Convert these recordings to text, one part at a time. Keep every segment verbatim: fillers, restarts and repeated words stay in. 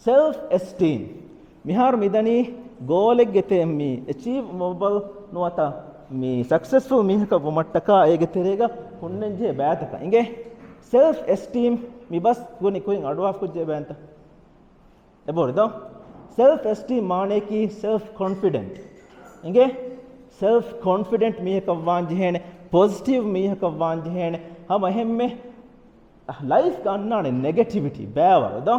ސެލްފް އެސްޓީމް. މިހާރު މިދަނީ ގޯލެއްގެ ތެ މި އެޗީވް މޮބަލް ނުވަތަ މި ސަކްސެސްފުލް މީހަކަށް ވުމަށްޓަކާ އޭގެ ތެރޭގަ ހުންނަންޖެހޭ ބައިތަކަށް އިނގޭ. ސެލްފް އެސްޓީމް މި ބަސް ގުނި ކުރިން އަޑުއާފަ ކުއްޖެ ބައިންތަ؟ އެބަހުރި ދޯ؟ ސެލްފް އެސްޓީމް މާނަޔަކީ ސެލްފް ކޮންފިޑެންޓް. އިނގޭ؟ ސެލްފް ކޮންފިޑެންޓް މީހަކަށް ވާން ޖެހޭނެ، ޕޮޒިޓިވް މީހަކަށް ވާން ޖެހޭނެ، ހަމަ އެހެންމެ ލައިފްގަ އަންނާނެ ނެގެޓިވިޓީ ބައިވަރު ދޯ؟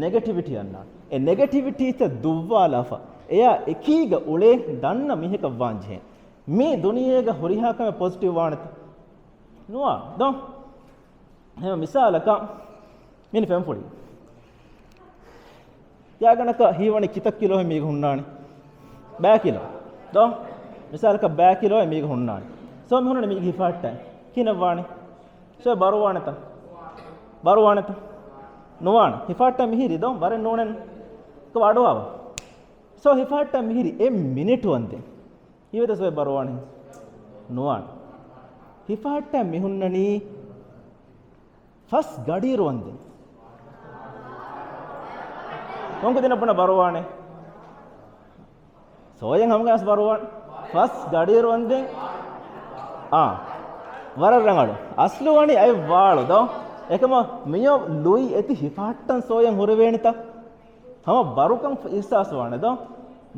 ނެގެޓިވިޓީ އަންނާނެ. އެ ނެގެޓިވިޓީތައް ދުއްވާލާފަ، އެޔާ އެކީގަ އުޅޭ ދަންނަ މީހަކަށް ވާން ޖެހޭ. މީ ދުނިޔޭގަ ހުރިހާ ކަމެއް ޕޮޒިޓިވް ވާނެތަ؟ ނުވާ ދޯ؟ ހެމަ މިސާލަކަށް މިނި ފެންފުޅި. ތިޔާގަނޑަކަށް ހީވަނީ ކިތައް ކިލޯ މީގަ ހުންނާނީ؟ ބައި ކިލޯ. ދޯ؟ މިސާލަކަށް ބައި ކިލޯ މީގަ ހުންނާނީ. ސޯ މި ހުންނަނީ މީގަ ހިފާއްޓައި. ކިހިނެއް ވާނީ؟ ސޯ ބަރުވާނެތަ؟ ބަރުވާނެތަ؟ ނުވާނެ. ހިފާއްޓައި މިހިރީ ދޯ؟ ވަރެއް ނޫނެއް. ކޮބާ އަޑުއާވަ؟ ސޯ ހިފާއްޓައި މިހިރީ އެއް މިނިޓު ވަންދެން. ހީވެތަ ސޯ ބަރުވާނީ؟ ނުވާނެ. ހިފާއްޓައި މި ހުންނަނީ ފަސް ގަޑިއިރު ވަންދެން. ކޮންކަދިނަ ބުނަ ބަރުވާނެ؟ ސޯޔަން ހަމަގައިސް ބަރުވާނެ. ފަސް ގަޑިއިރު ވަންދެން. އާ. ވަރަށް ރަނގަޅު. އަސްލު ވަނީ އަތް ވާޅު ދޯ؟ އެކަމަ މިއޮ ލުއި އެތި ހިފާއްޓަން ސޯޔަން ހުރެވޭނެތަ؟ ހަމަ ބަރުކަން އިހްސާސް ވާނެ ދޯ؟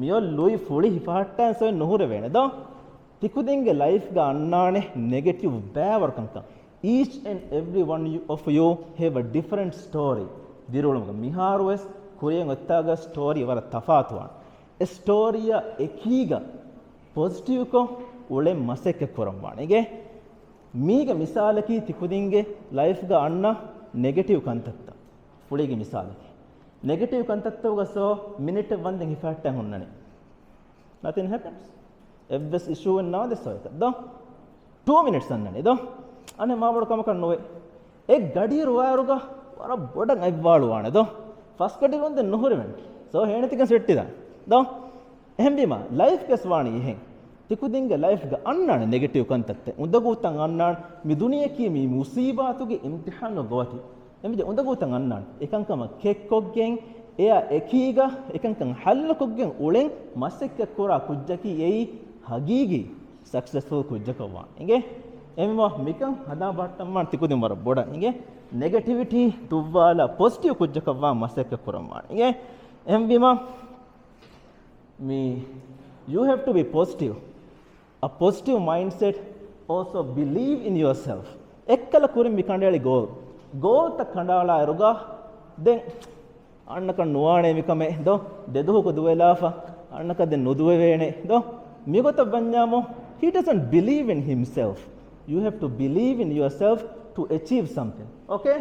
މިއޮ ލުއި ފުޅި ހިފާއްޓަން ސޯޔަން ނުހުރެވޭނެ ދޯ؟ ތިކުދިންގެ ލައިފްގަ އަންނާނެ ނެގެޓިވް ބައިވަރު ކަންކަން. Each and every one of you have a different story. ދިރިއުޅުމުގަ މިހާރުވެސް ކުރިޔަށް އޮތްތާގަ ސްޓޯރީ ވަރަށް ތަފާތުވާނެ. އެ ސްޓޯރީއަށް އެކީގަ ޕޮޒިޓިވްކޮށް އުޅެން މަސައްކަތް ކުރަން ވާނެ. އިނގޭ؟ މީގެ މިސާލަކީ ތިކުދިންގެ ލައިފްގަ އަންނަ ނެގެޓިވް ކަންތައްތައް. ފުޅީގެ މިސާލަކީ. ނެގެޓިވް ކަންތައްތަކުގަ ސޯ މިނިޓެއް ވަންދެން ހިފަހައްޓައި ހުންނަނީ. Nothing happens. އެއްވެސް އިޝޫއެއް ނާދެ ސޯ އެކަށް ދޯ؟ ޓޫ މިނިޓްސް އަންނަނީ ދޯ؟ އަނެއް މާ ބޮޑު ކަމަކަށް ނުވޭ. އެއް ގަޑިއިރު ވާއިރުގަ ވަރަށް ބޮޑަށް އަތްވާޅުވާނެ ދޯ؟ ފަސް ގަޑިއިރު ވަންދެން ނުހުރެވެން. ސޯ ހޭނެތިކަން ސެއްޓިދާނެ ދޯ؟ އެހެންވީމަ، ލައިފްގަސް ވާނީ އެހެން. ތިކުދިންގެ ލައިފްގަ އަންނާނެ ނެގެޓިވް ކަންތައްތައް. އުނދަގޫތައް އަންނާނެ. މި ދުނިޔެއަކީ މީ މުސީބާތުގެ އިމްތިހާނުގަ ގޮވަތި. އެމިދެ އުނދަގޫތައް އަންނާނެ. އެކަންކަމަށް ކެއްކޮށްގެން، އެއާ އެކީގަ އެކަންކަން ހައްލުކޮށްގެން އުޅެން މަސައްކަތްކުރާ ކުއްޖަކީ އެއީ ހަގީގީ ސަކްސެސްފުލް ކުއްޖަކަށް ވާނެ. އިނގޭ؟ އެމީމާ މިކަން ހަދާ ބަހައްޓަން ވާނެ ތިކުދިން ވަރަށް ބޮޑަށް. އިނގޭ؟ ނެގެޓިވިޓީ ދުއްވާލާ ޕޮޒިޓިވް ކުއްޖަކަށް ވާން މަސައްކަތް ކުރަން ވާނެ. އިނގޭ؟ އެހެންވީމާ، މި، you have to be positive. A positive mindset, also believe in yourself. އެއްކަލަ ކުރިން މި ކަނޑައެޅި ގޯލް. ގޯލްތައް ކަނޑައަޅާއިރުގަ ދެން އަންނަކަށް ނުވާނޭ މިކަމެއް ދޯ؟ ދެދުހަކު ދުވެލާފަ އަންނަކަށް ދެން ނުދުވެވޭނެ ދޯ؟ މިގޮތަށް ވަންޏާމު، he doesn't believe in himself. You have to believe in yourself to achieve something. Okay?